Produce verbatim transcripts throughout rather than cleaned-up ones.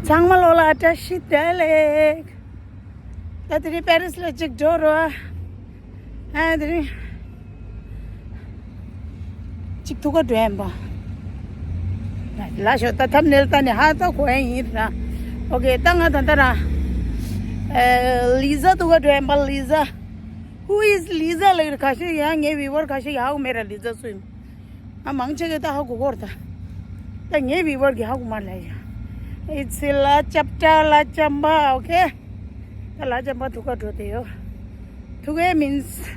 ཚང་མ་ལོ་ལ་བཀྲ་ཤིས་བདེ་ལེགས། ད་དེ་རིང་པེ་རིས་ལ་གཅིག་འགྲོ་རོགས། ཨ་དེ་རིང་གཅིག་ཐུག་ག་འགྲོ་ཡིན་པ། ལ་ཤོ་ད་ཐམ་ནེལ་ད་ནི་ཧ་ད་གོ་ཡིན་ར། ཨོ་ཀེ། ད་ང་ད་ད་ར། ཨེ་ལི་ཟ་ཐུག་ག་འགྲོ་ཡིན་པ། ལི་ཟ། Who is Lisa? ལ་ཁ་ཤས་ཡང་ངའི་བི་ཝར་ཁ་ཤས་ཡག་མེད་ར། ལི་ཟ་སུ་ཡིན། ཨ་མང་ཆེ་གི་ད་ཧ་གོ་གོ་ར་ད། ད་ངའི་བི་ཝར་གི་ཧ་གོ་མ་ལ་ཡ། It's a ལ་ཅབ་ཏྲ་ལ་ཅམ་པ། ཨོ་ཀེ། ད་ལ་ཅམ་པ་ཐུག་ག་འགྲོ་དེ་ཡོད། ཐུག་ག་མིན་སི།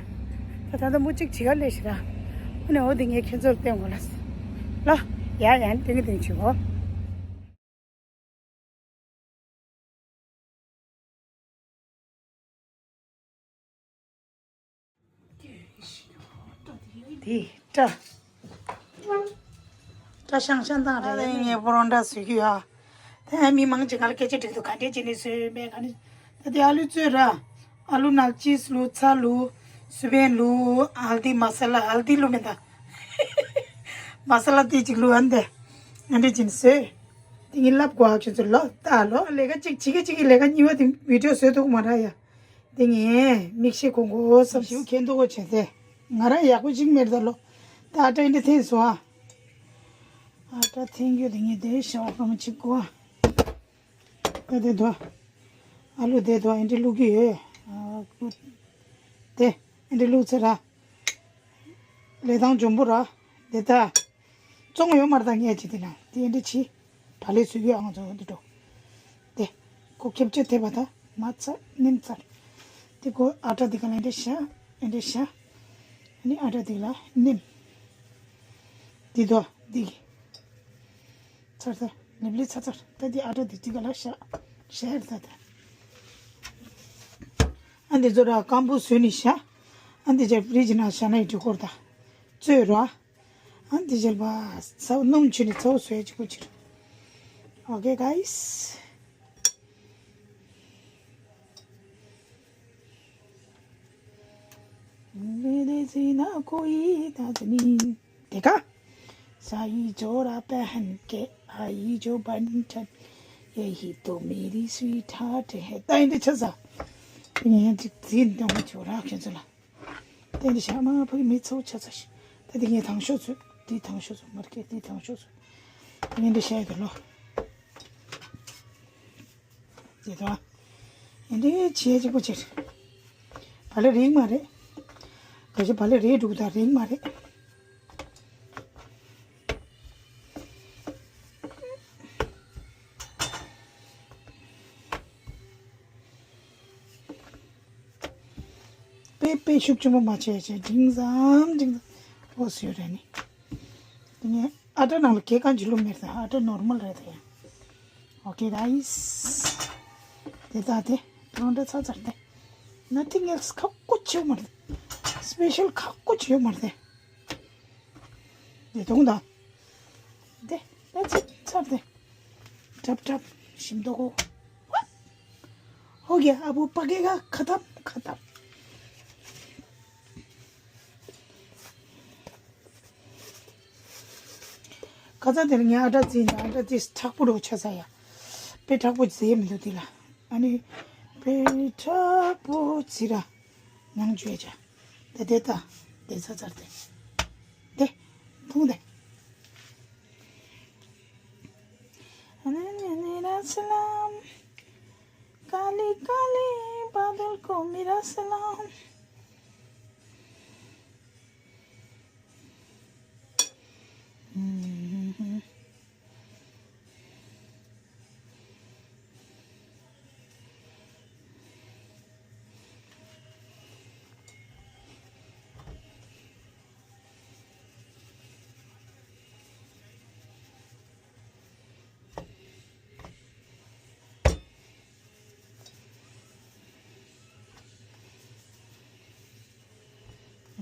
ད་ད་ད་མུ་གཅིག་བྱེད་ག་ལས་ཤི་ར། ཨ་ནི་འོ་དེ་ངས་ཁྱེད་ཚོར་བསྟན་དགོས་ལ། ལོ། ཡ་ཡ་ཏིང་ཏིང་བྱེད་གོ། དེ་སྐྲ། སྐྲ་ཤང་ཤང་བཏང་རེད། ཨ་ངས་པོ་རོན་ཊ་བཟོས་ཀྱི་ཡོད། ད་མི་མང་ཆེ་ང་ལ་སྐད་ཆ་དྲིས་འདུག་ག་འདྲས་བྱས་ནས་བཟོས་མེད་ག་ནས། ད་དེ་ཨ་ལུ་བཙོས་ར། ཨ་ལུ་ནང་ཅིས་བླུགས། ཚྭ་བླུགས། སུ་བན་བླུགས། ཧལ་དི་མ་ས་ལ། ཧལ་དི་བླུགས་མེད་ད། མ་ས་ལ་དེ་གཅིག་བླུགས། ཨ་འདི་ཨ་འདྲས་བྱས་ནས་བཟོས། དེ་ངས་ལབ་དགོས་ཨ་ཁྱོད་ཚོ་ལོ་ལྟ་ལོ། ལས་ཀ་གཅིག་བྱེད་ཀྱི་གཅིག་གི་ལས་ཀ་གཉིས་པ་དེ་བི་ཌིའོ་བཟོས་ཐུབ་མ་ར་ཡ། དེ་ངས་མིག་ཤེལ་གོན་དགོས་བསམ། ཞིའུ་ཁེན་ཏོ་གོ་བྱས་ཏེ། ང་རང་ཡག་པོ་ཅིག་མེད་ད་ལོ། ད་ཨ་ཏྲ་འདི་འཐེན་སོང་ཨ། ཨ་ཏྲ་འཐེན་རྒྱུ་དེ་ངས་དེ་ཤ་བ་གང་ཅིག་གོ་ཨ། ད་དེ་དོ། ཨ་ལུ་དེ་དོ་ཨེ་འདྲི་བླུག་གི་ཡོད། ཨ་ཀུ། དེ་ཨེ་འདྲི་བླུག་ཚེ་ར། ལས་དང་འཇོན་པོ་ར། དེ་ད། བཙོང་ཡོད་མ་རེད་ད་ངས་ཅི་དེ་ན་དེ་འདྲ་ཅི། བ་ལས་སུ་ཡོད་ཨང་ཚོ་འདི་འགྲོ། དེ། ཁོ་ཁེབས་ཆེ་ཐེབས་པ་ད་མ་ཚ་ནིམ་ཚར། དེ་ཁོ་ཨ་ཏྲ་འདི་ག་ལ་འདྲ་ཤ། འདྲ་ཤ། ནི་ཨ་ཏྲ་འདི་ལ་ནིམ། འདི་དོ་འདི་གི། ཚར་ཚར་ལིབ་ལི་ཚར་ཚར། ད་འདི་ཨ་ཏྲ་འདི་འདི་ག་ལ་ཤ། ཤ་ཡར་ཚར་ད། ཨ་འདི་ཚོ་ར་སྐམ་པོ་བཟོས་ནི་ཤ། ཨ་འདི་ཅག་ཕི་རི་ཇི་ན་ཤ་ན་ཡི་འགྲོ་ཁོར་ད། བཙོས་ར། ཨ་འདི་ཞལ་པ་ཚ་བོ་སྣུམ་ཆུ་ནི་ཚ་བོ་བཟོས་ཅིག་པོ་ཕྱིར། Okay, guys. मेरे जीना कोई ताज नहीं देखा। साई जोड़ा पहन के आई जो बन ठन, यही तो मेरी स्वीट हार्ट है। ད་འདི་ཆ་ས། ངས་འདི་འདི་འདི་མ་ཆོ་ར་ཁྱོད་ཚོ་ལ། དེ་འདི་ཤ་མ་ཕ་གི་མི་ཚོ་ཆ་ཚ་ཤི། ད་འདི་ངས་དང་ཤོ་ཚོད། འདི་དང་ཤོ་ཚོད་མར་ཀེ་འདི་དང་ཤོ་ཚོད། ངས་འདི་ཤ་ཡི་དུ་ལོ། དེ་དང་། འདི་འདྲའི་བྱས་གཅིག་པོ་ཅིག་བ་ལེ་རིང་མ་རེད། ག་ཤི་བ་ལེ་རེད་འདུག་ད་རིང་མ་རེད། དཔེ་དཔེ་ཤུགས་ཆེན་པོ་མ་བྱས་བྱས་འབྲིང་ཙམ་འབྲིང་ཙམ་འོ་ཟེར་རེད་ནི། དེ་ནས་ཨ་ཏྲ་ནང་ལ་གས་གང་ཅི་བླུགས་མེད་ད། ཨ་ཏྲ་ནོར་མལ་རེད་ད་ཡ། Okay, guys. དེ་ད་དེ་རང་འདྲ་ཚ་ཚར་ཏེ། Nothing else ཁག་པོ་ཆེ་མ་རེད། Special ཁག་པོ་ཆེ་མ་རེད། དེ་དུང་ད། དེ་that's it. ཚར་ཏེ། ཁྲབ་ཁྲབ་ཞིམ་མདོག་གོ། What? Okay, अब पकेगा खत्म खत्म. ཁ་ཚ་དེར་ངས་ཨ་ཏྲ་བརྩིས་ནས་ཨ་ཏྲ་བརྩིས་མཁྲེགས་པོ་རུ་ཆ་ས་ཡ། དཔེ་མཁྲེགས་པོ་བརྩིས་མི་འདུག་དེ་ལ། ཨ་ནི། དཔེ་མཁྲེགས་པོ་བརྩིས་ར། ནང་བཅོས་བྱ། དེ་དེ་ལྟ། དེ་ཚ་ཚར་དེ། དེ། འཐུང་དེ། काले काले बादल को मेरा सलाम.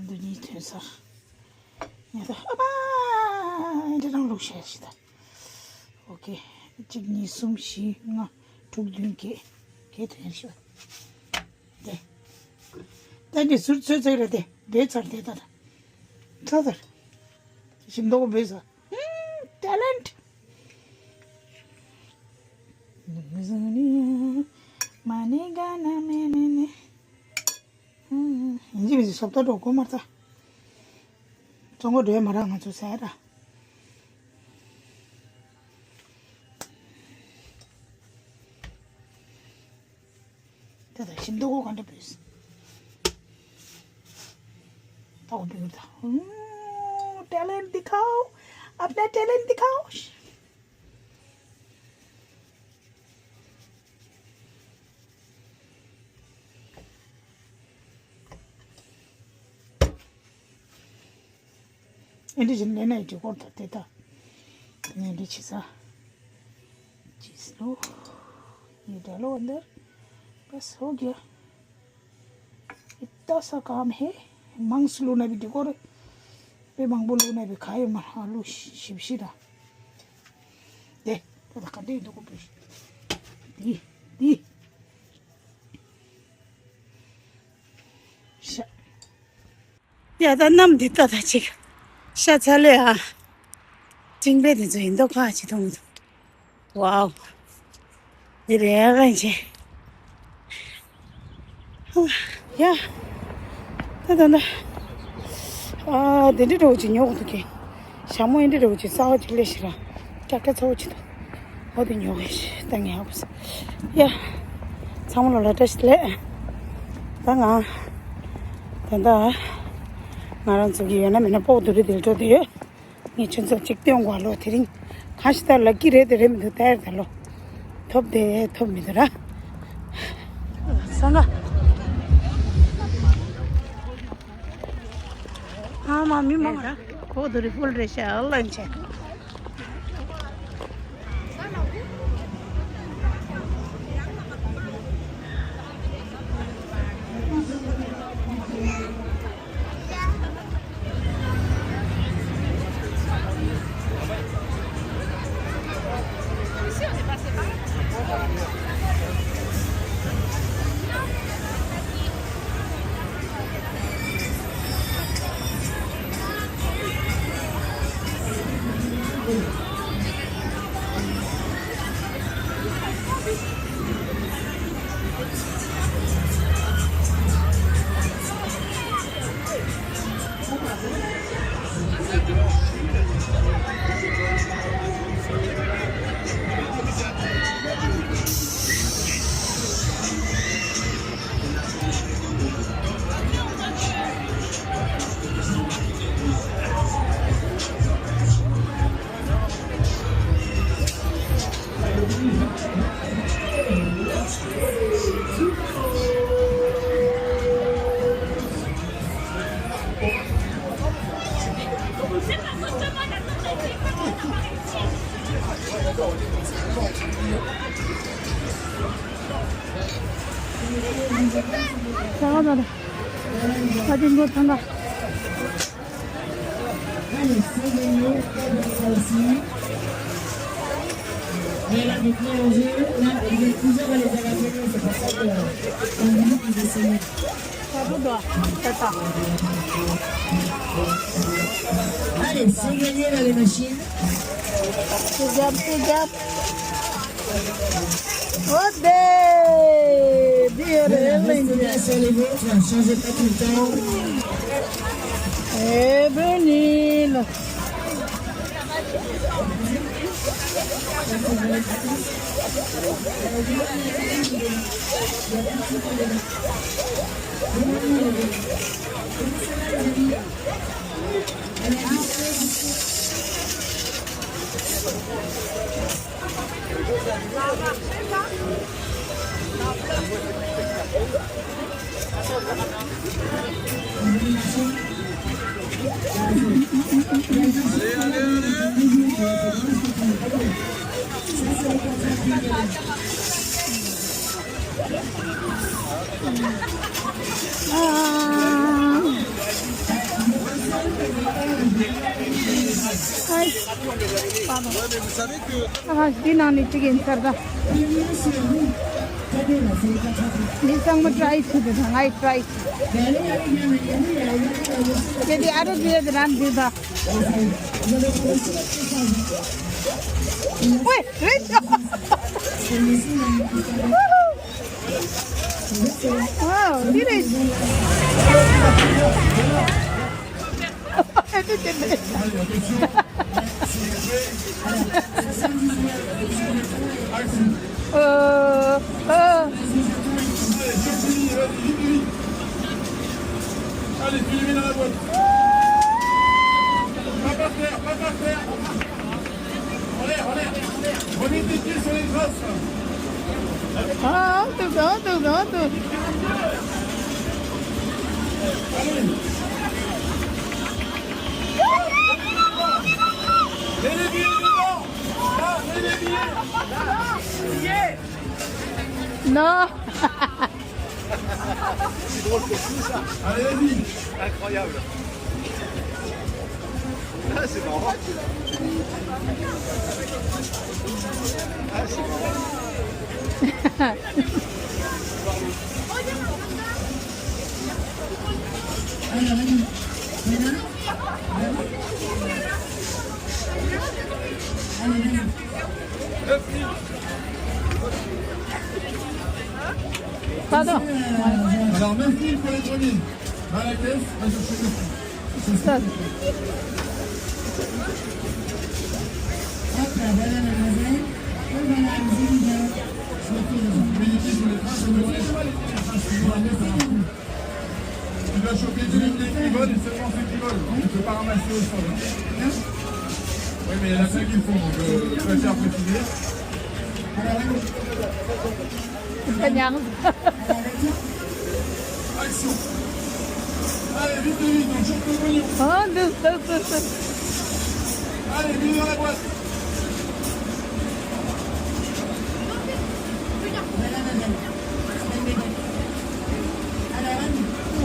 འདི་གཉིས་ཐོན་ས། ཉལ་ཐ་ཨ་མ། འདི་རང་ལུགས་བཤད་ཤི་ད། ཨོ་ཀེ། གཅིག་གཉིས་གསུམ་བཞི་ལྔ་དྲུག་བདུན་བརྒྱད། བརྒྱད་ཐོན་ཤི་བ། དེ། ད་འདི་ཟུར་ཚོད་ཚོད་རེད་དེ། བེ་ཚར་དེ་ད་ད། ཚ་ཚར། ཞིམ་མདོག་བེ་ཚར། ཧུམ། talent. མ་ནེ་ག་ན་མེ་ནེ་ནེ། ཡིན་གཅིག་མིན་གཅིག་སོབ་ཏོ་འགྲོ་དགོས་མ་རེད་ད། ཚོང་ཁང་འགྲོ་ཡ་མ་རག་ང་ཚོ་ཟ་ཡ་ར། ད་ད་ཞིམ་མདོག་གོ་ག་འདྲ་བུད། ད་གོ་བུད་ད། टैलेंट दिखाओ, अपना टैलेंट दिखाओ। ཨེ་འདྲི་བྱས་ནས་ལས་ན་ཡི་འགྲིག་སྐོར་དང་དེ་དག་ནས་འདྲི་བྱེད་ས། ཅིས་ལོ། ये डालो अंदर। बस हो गया। इतना सा काम है। མང་སུ་བླུགས་ན་བི་འགྲིག་སྐོར། དཔེ་མང་པོ་བླུགས་ན་བི་ག་ཡོད་མ་ཨ་ལུ་བཞི་བཞི་ར། དེ་ད་ད་ག་འདྲ་ཡིན་འདུག་གོ་བི། འདི་འདི། ཤ། ཡ་ད་གནམ་འདི་ལྟ་ད་ཅིག་ཤ་ཚ་ལོས་ཨ། སྤྲིན་པས་དེ་ཚོ་ཡིན་མདོག་ཁ་ཅིག་མཐོང་གི་འདུག་ཝའོ། འདི་རེད་ཨ་གན་ཆེ། ཡ། ད་ད་ད། ཨ་དེ་འདྲ་འདྲ་བོ་ཅིག་ཉོ་གི་འདུག་གི་ཞྭ་མོ་ཨེ་འདྲ་འདྲ་བོ་ཅིག་གསར་བ་ཅིག་སླེབས་ཤག་ར། ཀྱག་ཀྱག་ཚ་བོ་ཅིག་འདུག་འོ་དེ་ཉོ་གི་ཞིག་ད་ངས་ཧ་གོ་སོང་། ཡ། ཚང་མ་ལ་ལ་བཀྲ་ཤིས་བདེ་ལེགས། ད་ང་། ད་ད། ང་རང་ཚོ་གི་ཡོད་ན་མེད་ན་སྤོག་དུ་རི་དེར་འགྲོ་དེ་ཡོད། ངས་ཁྱོད་ཚོ་གཅིག་སྟོན་དགོས་ལོ། དེ་རིང་གང་ཞིག་ལྟར་ལག་གི་རེད་དེ་རེད་མི་འདུག་ལྟ་ཡར་ད་ལོ། ཐོབ་དེ་ཐོབ་མི་འདུག་ར། སང་ག་ཨ་མ་མི་མང་ར། ཁོ་དུ་རི་ཕུལ་རེ་ཤ་ཨ་ལན་ཆེ། Allez, c'est gagné, ça aussi. Mais là, maintenant, en jeu, là, il y a plusieurs à les abattre, c'est pour ça que, euh, on dit qu'ils essayaient. Allez, c'est gagné, là, les machines. Good job, good job. Ode! Dear Helen. Bien sur les vôtres, changez pas tout le temps. Evening. ཨ་འདི་ནང་ནས་གཅིག་ཡིན་ཚར་ད། འདི་ཚང་མ་ཊ་རའི་བྱེད་དུ་ད་ང་ཡི་ཊ་རའི་བྱེད། དེ་དེ་ཨ་རོ་དེ་དེ་རང་འདི་ད། ཝེ་རེད་ཤག Wow, འདི་རེད། ཨ། ཨ། Allez, filmez dans la boîte. Pas par terre, pas par terre. En l'air, en l'air. Remettez pieds sur les traces. Ah, tout ça, tout ça, tout. Allez. Mets les billets dedans. Là, mets les billets. Là, billets. Non. C'est drôle que tout ça. Allez, vas-y. Incroyable. Ah, c'est marrant. Ah, c'est marrant. Pardon. Alors, merci pour les premiers. Dans la caisse, va chercher le fond. C'est ça. Hop là, voilà, mademoiselle. Et voilà, nous y voilà. Je vais faire le... Vérifiez sur les traces, je me... Tu dois choper que les billets qui volent et seulement ceux qui volent. Tu ne peux pas ramasser au sol, ok ? Oui, mais il y en a cinq qui le font, donc, euh, je préfère préciser. Alors, allez. Pas bien. Action. Allez, vite, vite, on chope le pognon. Ah, deux, deux, deux, deux. Allez, vite dans la boîte.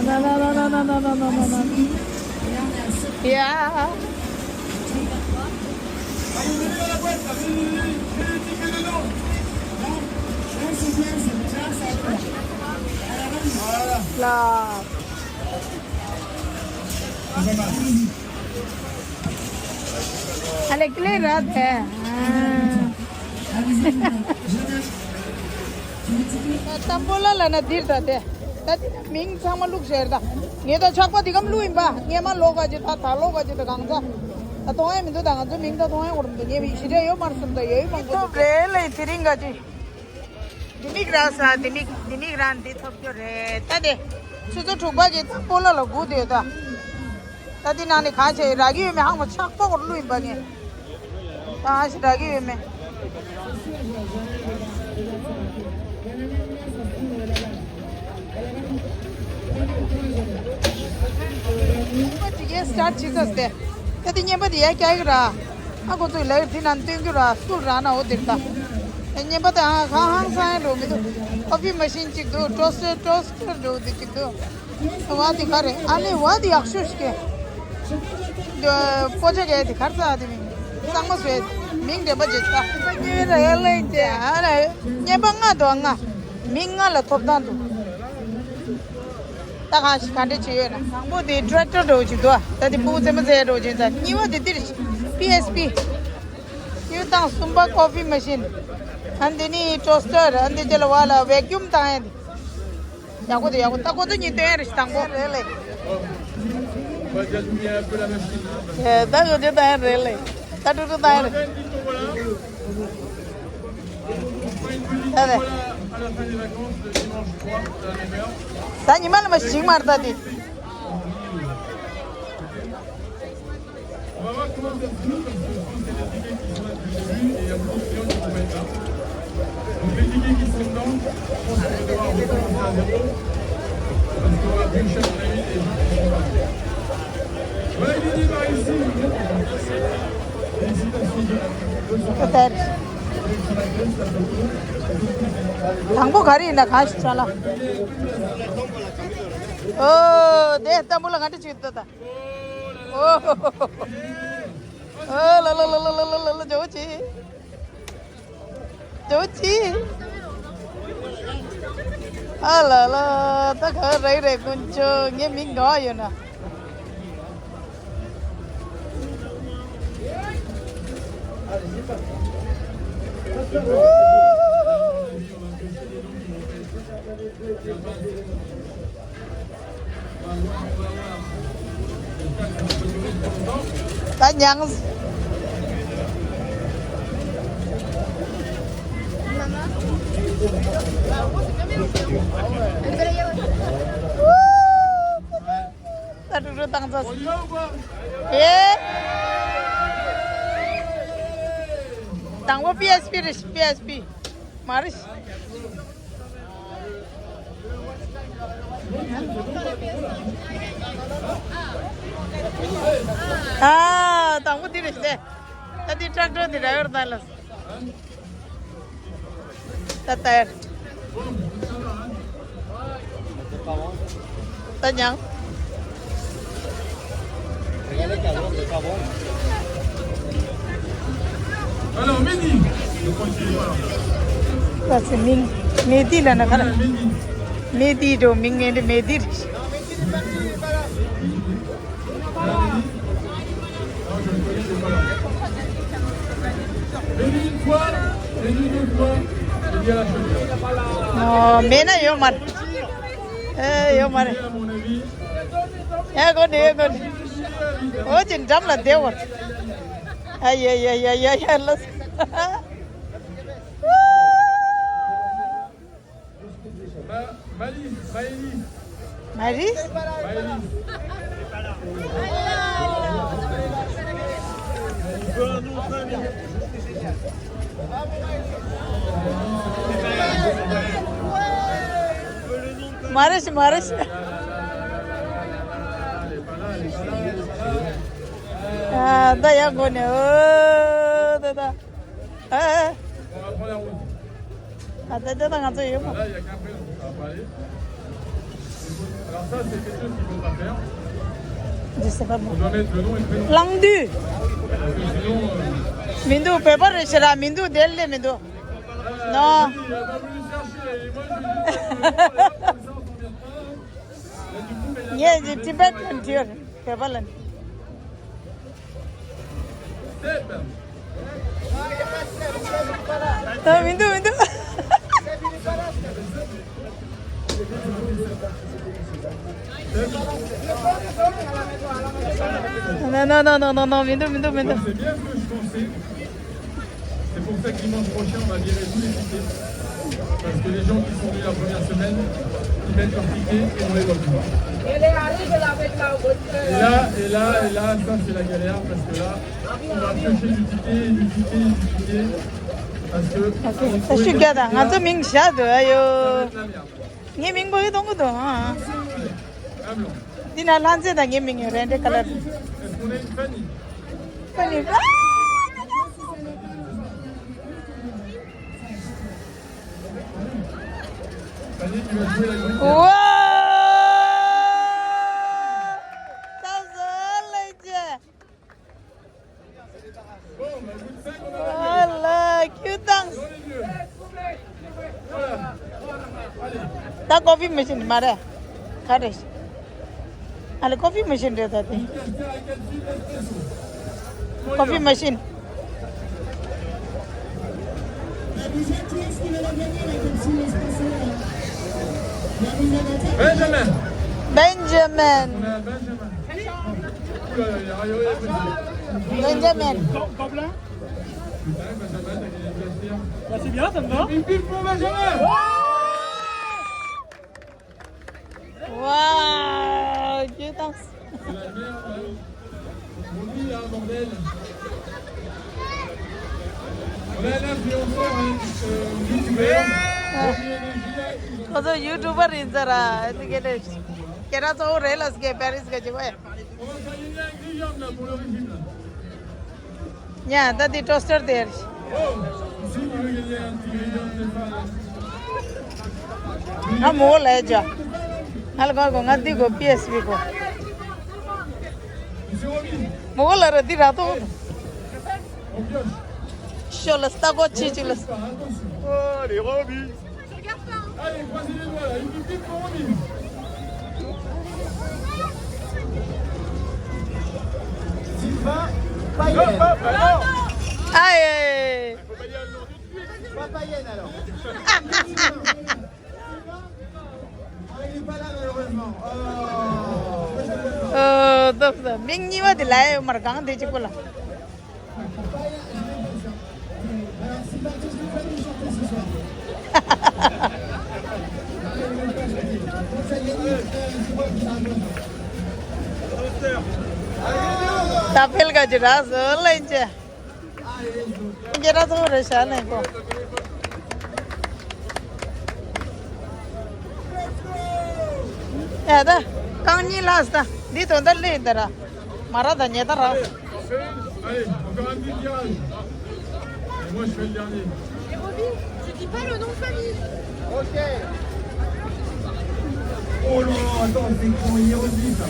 Non, non, non, non, non, non, non, non, non. Yeah. Allez, venez dans la boîte, là, venez, venez, venez, venez, venez, venez dedans. Là, c'est bien, c'est bien, ça. Voilà. Là. C'est pas mal. Allez, clé, là, t'es. Ah. ཏམ་པོ་ལ་ལ་ན་འདིར་ད་དེ། ད་དེ་མིང་ཚང་མ་བླུགས་ཤེར་ད། ངས་ད་ཆག་པ་འདི་གམ་བླུགས་ཡིན་པ། ངས་མ་ལོག་ག་ཅི་ད་ད་ལོག་ག་ཅི་ད་གང་ཚ། ད་མཐོང་ཡ་མི་འདུག་ད་ང་ཚོ་མིང་ད་མཐོང་ཡ་འོར་མི་འདུག་ངས་མི་ཞི་བྲལ་ཡོད་མར་སོང་ད་ཡོད་མང་པོ་འདུག་རེད་ལེ་དེ་རིང་ག་ཅི། ལྡེ་མིག་རག་ས་ལྡེ་མིག་ལྡེ་མིག་རང་འདི་ཐོབ་རྒྱུ་རེད་ད་དེ། ཆུ་ཚོད་དྲུག་པ་གི་ད་སྤོ་ལོ་ལ་སྒུག་བསྡད་ཡོད་ད། ད་འདི་ནང་ནས་གང་བྱས་རག་གི་ཡོད་མེད་ཧང་མ་ཆག་པོ་གོར་བླུགས་ཡིན་པ་ངས། ད་ཨ་ཞིག་རག་གི་ཡོད་མེད། ཁོ་ཅིག་གིས་སི་ཊཱར་ཊི་བྱེད་ས་སྟེ། ད་དེ་བརྙན་པ་དེ་ཡར་བཀྱག་གི་ར། ཨ་ཁོ་ཚོས་ལའི་དེ་ནང་སྟོན་རྒྱུ་ར་སུ་ར་ན་འོ་དེར་ད། བརྙན་པ་དེ་ཨ་ཧང་ཧང་སང་འགྲོ་མི་འདུག་ཀོ་ཕི་མ་ཤིན་གཅིག་འདུག་ཊོ་སི་ཊར་ཊོ་སི་ཊར་འགྲོ་དེ་གཅིག་འདུག་བ་དེ་ག་རེད། ཨ་ལེ་བ་དེ་ཡག་ཤོས་ཤིག་གི། པོ་ཅ་གའི་དེ་གར་ས་དེ་མིང་གཙང་མ་བཟོས། མིང་འདྲེན་པ་བྱེད་ད། ཉེ་ར་ཡ་ལེ་དེ་ཨ་ར་བརྙན་པ་ལྔ་འདུག་ལྔ། མིང་ལྔ་ལ་ཐོབ་ཐང་འདུག་ད་གང་ཞིག་ག་འདྲ་བྱེད་ཡོད་ན། དང་པོ་དེ་ཊི་རེག་ཊར་འགྲོ་བཞིན་འདུག་ད་དེ་ཕྲུ་གུ་རྩེད་མོ་རྩེ་འགྲོ་བཞིན་ད། གཉིས་པ་དེ་འདིར་པི་ཨེས་པི། གཉིས་པ་དང་གསུམ་པ་ཀོ་ཕི་མ་ཤིན། ཨ་འདི་ནི་ཊོ་སི་ཊར། ཨ་འདི་རྗེས་ལ་བ་ལ་བེ་ཀིའུམ་བཏང་ཡ་འདི། ཡག་པོ་འདུག་ཡག་པོ། ད་ཁོ་ཚོ་གཉིས་སྟོན་ཡ་རེད་ཞིག་དང་པོ་རེད་ལེ། ད་ཁོ་ཚོ་ད་ཡ་རེད་ལེ། ད་ཀྲུག་ཀྲུག་ད་ཡ་རེད། ད་ཉི་མ་ལ་མ་ཞིག་མར་ད་དེ། On va voir comment ça se joue parce que je pense que c'est des tickets qui sont attribués et il y a beaucoup de clients qui ne peuvent pas être là. Donc les tickets qui sont dedans, je pense qu'on va devoir recommencer à zéro parce qu'on aura plus cher que la nuit et les gens qui sont pas venus. Voilà, il est par ici. Félicitations. Peut-être. དང་པོ་ག་རེ་ཡིན་ན་གང་ཞིག་ཆ་ལ། ཨོ་དེ་ཏམ་བུ་ལ་ག་འདྲ་བྱེད་འདུག་ད། ཨོ། ཨ་ལ་ལ། ཇོ་ཅི། ཇོ་ཅི། ཨ་ལ་ལ། ད་ག་རེ་རེད་དཀོན་མཆོག་ངའི་མིང་ག་ཡོད་ན། ཡང་། ད་ཀྲུག་ཀྲུག་བཏང་ཚར། ཨེ། དང་པོ་པི་ཨེས་པི་རེད། པི་ཨེས་པི་མ་རེད། ཨ། དང་པོ་འདི་རེད་ཟེ། ད་འདི་ཀྲུག་ཀྲུག་འདི་ར་ཡོར་ད་ལ། ད་ད་ཡར། ད་མྱང་། Alors, Mehdi, je crois que c'est lui, voilà. ད་ཚེ་མིང་མེ་དི་ལ་ན་ཁ་ན། Mehdi. མེ་དི་འགྲོ་མིང་ངན་འདི་མེ་དི་རེད། ཨོ། མེད་ན་ཡོད་མ་རེད། ཨེ་ཡོད་མ་རེད། ཡ་གོ་ནི་ཡ་གོ་ནི། ཨོ་ཅི་འགྲམ་ལ་བསྡད་བར། ཨ་ཡ་ཡ་ཡ་ཡ་ཡ་ལ། Ma- Maëlys, Maëlys. Maëlys? Maëlys. Maëlys, Maëlys. ཨ། ད་ཡག་གོ་ནས། ཨོ་ད་ད། ཨ། ཨ། ད་ད་ད་ང་ཚོ་ཡོད་མོ། Là, il y a qu'un prénom, ça va pas aller. Alors ça, c'est quelque chose qu'il faut pas faire. Je sais pas moi. On doit mettre le nom et le prénom. གླང་བདུད། Parce que sinon, euh, མི་འདུག་བོད་པ་རེད་ཤི་ར། མི་འདུག་དེ་ལས་མི་འདུག་ནོ། Ah, oui, il a pas voulu chercher. Et moi, je lui ai dit, non, mais là, comme ça, on s'emmerde pas. Là, du coup, mais il a ངས་ཀྱི་ཊི་བེ་ཊན་བྲིས་ཡོད་རེད། བོད་པ་ལ་ནི། ད་མི་འདུག་མི་འདུག་ནོ་ནོ་ནོ་ནོ་ནོ། མི་འདུག་མི་འདུག་མི་འདུག C'est bien ce que je pensais. C'est pour ça que dimanche prochain, on va virer tous les tickets. Parce que les gens qui sont venus la première semaine, ils mettent leur ticket et on les voit plus. Et là, et là, et là, ça, c'est la galère parce que là, on va piocher du ticket, du ticket, du ticket. Parce que. ད་ཤུ་རྒྱ་དང་ང་ཚོ་མིང་བཞག་འདུག་ཨ་ཡོ། ངའི་མིང་པོ་ཡི་གཏོང་གི་འདུག་ཨ། འདི་ན་ལྷ་མཛེས་དང་ངའི་མིང་ཡོད་རེད་འདྲེ་ཁ་ལར། ཕ་ནི། ཝའོ། ད་བཟོ་ལེགས་ཅེ། ཨ་ལ་ཁྱོད་དང་། ད་ཀོ་ཕི་མེ་ཤིན་མ་རེད། ག་རེད། ཨ་ལ་ཀོ་ཕི་མེ་ཤིན་རེད་ད་དེ། ཀོ་ཕི་མེ་ཤིན། Benjamin. Benjamin. On a Benjamin. Benjamin. Go- Gobelin. Putain, Benjamin, t'as gagné une glacière. Bah, c'est bien, ça me va. Bip, bip pour Benjamin. Waouh, Dieu danse. C'est la merde, hein. On dit, hein, bordel. On a un influenceur, hein, euh, youtubeur. ཁོ་ཚོ་ཡུ་ཊུབ་པར་ཡིན་ས་ར། ཨ་ནི་སྐད་ལས། ཁྱེད་རང་གཙོ་བོ་རེད་ལ་སྐད་པེ་རིས་སྐད་ཅིག་བས། On va faire gagner un grillon, là, pour le régime, là. ཉ་ད་འདི་ཊོ་སི་ཊར་དེར། Oh, si vous voulez gagner un petit grillon, c'est ça, là. ང་མོ་ལ་ཡ་ཇ། ང་ལ་གོ་གོ་ང་འདི་གོ་པི་ཨེས་བི་གོ། Monsieur Romy. མོ་ལ་ར་འདི་ར་ཏོ། On pioche. ཤོ་ལ་སྟ་གོ་ཆི་ཆི་ལ། Attention. Oh, les Romy. Allez, croisez les doigts là, une petite pour Romy. Sylvain Payenne. Hop, hop, alors. Aïe. Faut pas dire le nom tout de suite. Pas Payenne alors. Ah, il est pas là malheureusement. Oh. Euh, donc ça, གཉིས་པ་དེ་ལ་ཡོད་མར་གང་དེ་གཅིག་པོ་ལ། ད་ཕེལ་ག་ཅི་ར་ཟོ་ལེན་ཅེ། སྐད་གྲགས་ཚོ་རེ་བཞག་ནས་གོ། ཡ་ད། རྐང་གཉིས་ལྷག་ས་འདི་དོན་དག་ལས་ད་ར། མ་ར་ད་ཉེ་ད་ར། Allez, encore un petit tirage. Et moi, je fais le dernier. Et Roby, tu dis pas le nom de famille. Ok. Oh là là, attends, c'est quand il est revenu, ça.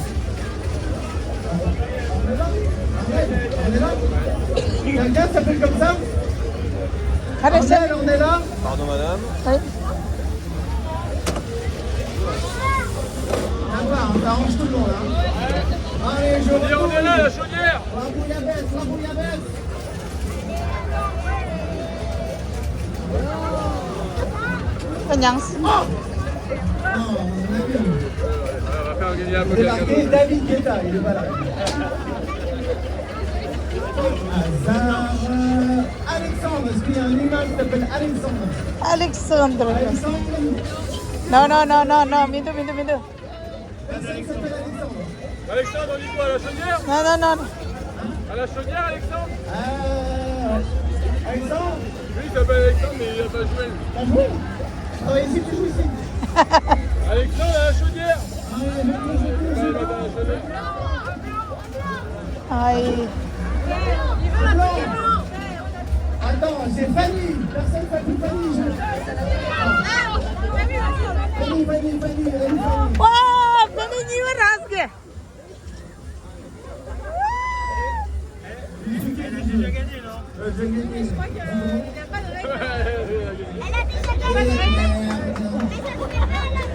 On est là ? Arrête, on est là ? Quelqu'un s'appelle comme ça ? Arrête, Armel, on est là ? Pardon, madame. Oui. Attends, on arrange tout le monde, hein. Allez, je retourne. Allez, on est là, la chaudière. La bouillabaisse, la bouillabaisse. Pas Nyang. Débarqué, David Guetta, il est pas là. Hazard, euh, Alexandre, est-ce qu'il y a un humain qui s'appelle Alexandre ? Alexandre. Alexandre. Non, non, non, non, non, Mindo, Mindo, Mindo. Personne qui s'appelle Alexandre. Alexandre, on dit quoi, à la chaudière ? Non, non, non. À la chaudière, Alexandre ? Euh, Alexandre ? Lui, il s'appelle Alexandre, mais il a pas joué. T'as joué ? Je travaille ici, tu joues ici. Alexandre, à la chaudière. Ah, ouais, je peux jouer, je peux jouer. Ouais, bah, dans la chaudière. Aïe. Attends, c'est Fanny. Personne s'appelle Fanny. Je... Fanny, Fanny, Fanny, allez, Fanny. Oh, Fanny, il va rasquer.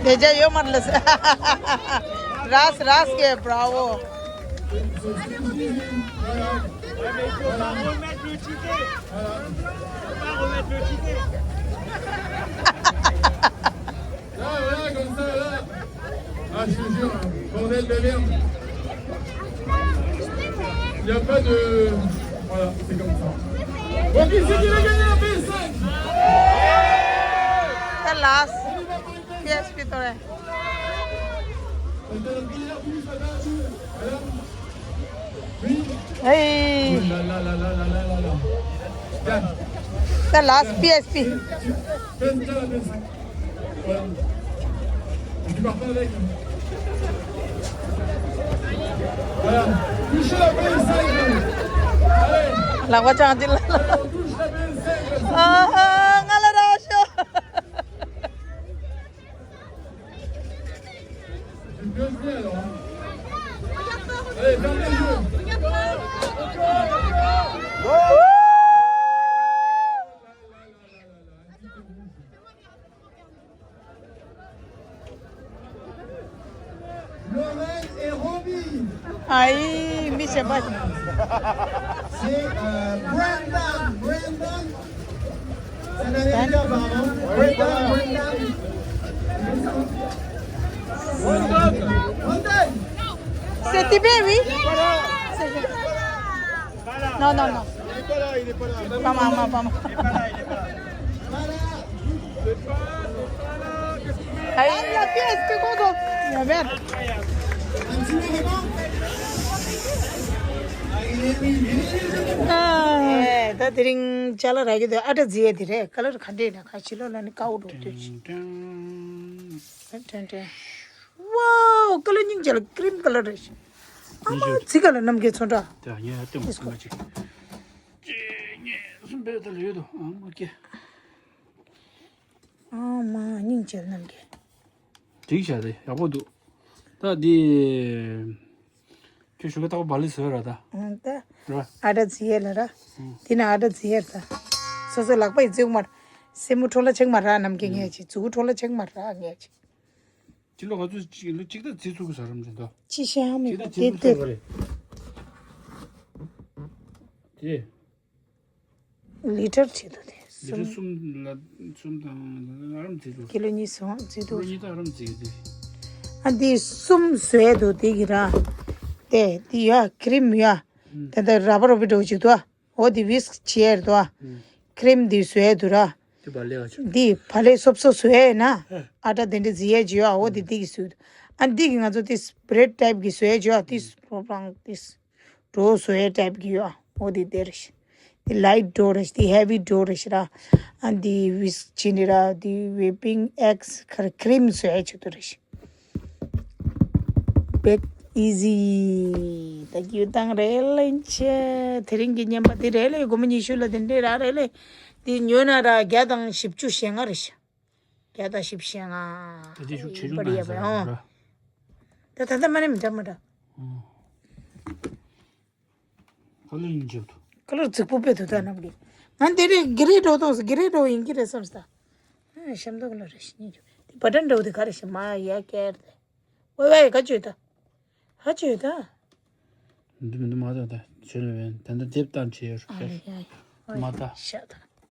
Déjà, yo, Marles. Ras, ras, que bravo. Là, voilà, comme ça, là. Ah, je te jure, bordel de merde. Il n'y a pas de... Voilà, c'est comme ça. Bon, qui c'est qui va gagner la P S cinq ? C'est l'as. P S P toi. Hey. The last P S P. ལག་པ་བཅངས་ཅི་ལ། ཨ་ཨ་ང་ལ་ར་ཤོ། Lorraine et Roby. Aïe, mi se bat. C'est euh, Brandon. Brandon. C'est un Américain, apparemment. Brandon, Brandon. Brandon. C'est Tibet, oui. C'est... Non, non, non. Il est pas là, il est pas là. Pas moi, moi, pas moi. Aïe, la pièce, que qu'on donne. La merde. ཨེ། ད་དེ་རིང་ཅ་ལག་རག་གི་འདུག་ཨ་ཏྲ་རྫི་ཡས་དེ་རེད། ཀ་ལར་ག་འདྲས་ན་ཁ་ཕྱི་ལོགས་ལ་ནི་ཀའོ་འགྲོ་འདོད་ཅིང་། ཏན་ཏན་ཏན། ཝའོ། ཀ་ལར་སྙིང་རྗེ་ལ་ཀྲིམ་ཀ་ལར་རེད། ཨ་མ་རྫི་ཀ་ལར་རྣམ་རྒྱལ་ཚོ་འདྲ། ད་ངས་ཨ་ཏེ་མ་སུ་མ་ཅིག་གཅིག་གཉིས་གསུམ་པའི་ད་ལོས་དོ་ཨ་མ་ཀེ། ཨ་མ་སྙིང་རྗེ་རྣམ་རྒྱལ། འགྲིག་བྱ་དེ་ཡག་པོ་འདུག་ད་འདི། ཁྱོད་ཞུ་གི་ཏག་པ་བ་ལི་ཟོས་ར་ད། ཨང་ད། ར། ཨ་ཏྲ་རྫི་ཡས་ལ་ར། ཨང་། དེ་ན་ཨ་ཏྲ་རྫི་ཡས་ར་ད། སོ་སོ་ལག་པ་ཡི་རྫི་མར། སེན་མོ་འཕྲོ་ལ་ཆེག་མ་ར་ནམ་གི་ངས་ཅི། མཛུ་གུ་འཕྲོ་ལ་ཆེག་མ་ར་ངས་ཅི། ཅི་ལོ་ག་ཚོད་ཅི་ལོ་གཅིག་ད་རྫི་ཚུགས་གི་ཟ་རམ་ཅན་ད། ཅི་ཤ་མི་གཅིག་ད་པ་རྫི་དེ་ཚུགས་དེ། ཟ་རེད། དེ། ལི་ཊར་བྱེད་དོ་དེ། ལི་ཊར་གསུམ་ལ་གསུམ་དང་ཨ་རམ་བརྩི་འདུག་ཀི་ལོ་གཉིས་སོང་བརྩི་འདུག་ཀི་ལོ་གཉིས་དང་ཨ་རམ་བརྩི་གི་དེ། ཨ་འདི་གསུམ་བཟོས་འདུག་དེ་གི་ར། དེ་དེ་ཡ་ཁི་རིམ་ཡ། དེ་འདྲ་ར་བ་རོ་བི་འགྲོ་ཅིག་འདུག་ཨ། འོ་དེ་ཝིསྐ་བྱེད་ཡ་འདུག་ཨ། ཁི་རིམ་དེ་བཟོ་ཡ་འདུག་ར། དེ་བ་ལེ་བ་ཆུ། དེ་བ་ལེ་སོབ་སོབ་བཟོ་ཡ་ཡིན་ན། ཨ་ཏྲ་དེ་འདྲ་བཟི་ཡ་ཅིག་ཡོད་ཨ། འོ་དེ་དེ་གི་བཟོས་འདུག་ཨ། དེ་གི་ང་ཚོ་དེ་སི་པི་རེ་ཌི་ཊའིབ་གི་བཟོ་ཡ་ཅིག་ཡོད་ཨ། དེ་སི་པོ་རང་དེ་སི་ཌོ་བཟོ་ཡ་ཊའིབ་གི་ཡོད་ཨ། འོ་དེ་དེ་རེད། དེ་ལའིཊ་ཌོ་རེད། དེ་ཧེ་བི་ཌོ་རེད་ར། ཨ་དེ་ཝིསྐ་བྱེད་ནི་ར། དེ་ཝེ་པིང་ཨེག་སི་ཁར་ཁི་རིམ་བཟོ་ཡ་ཆེད་དུ་རེད། བེག་ཨི་ཟི། ད་རྒྱུ་དང་རེད་ལེ་ཆེ། དེ་རིང་གི་བརྙན་པ་དེ་རེད་ལེ། དགོང་མོ་ཉི་ཤུ་ལ་དེ་འདྲས་ར་རེད་ལེ། དེ་ཉོས་ན་ར་བརྒྱ་དང་བཞི་བཅུ་ཞེ་ལྔ་རེད་ཤག་བརྒྱ་དང་བཞི་བཅུ་ཞེ་ལྔ། ད་དེ་ཤུགས་ཆེ་ཆུང་ཡིན་པ་རེད་ཡ་བས་ཨང་། ད་ད་ལྟ་མ་ནི་མི་འདྲ་མ་འདྲ། ཨང་། ཁ་ལོ་ཡིན་འཇེབ་ཏུ། ཁ་ལོ་རྫིག་པོ་དཔེ་འདུག་ད་རྣམ་གི། ང་འདི་རེད་གི་རེད་འགྲོ་དང་གི་རེད་འགྲོ་ཡིན་གི་རེད་བསམ་སྟ། ཨ་ཤམ་ཐོག་ལ་རེ་ཞིག་ཉིད་འཇུ། དེ་བ་ཏན་འགྲོ་དེ་ག་རེ་ཞིག་མ་ཡ་ཀེར་དེ། ཝེ་ཝེ་ག་བཅོས་ད། ཧ་བཅོས་ད། འདི་མི་འདི་མ་ད་ད་བཅོས་ལ་བན་ད་ད་དེབ་བཏང་བྱས་ཡོད་ཨ་ཡ་ཡ། མ་ད། ཤ་ད།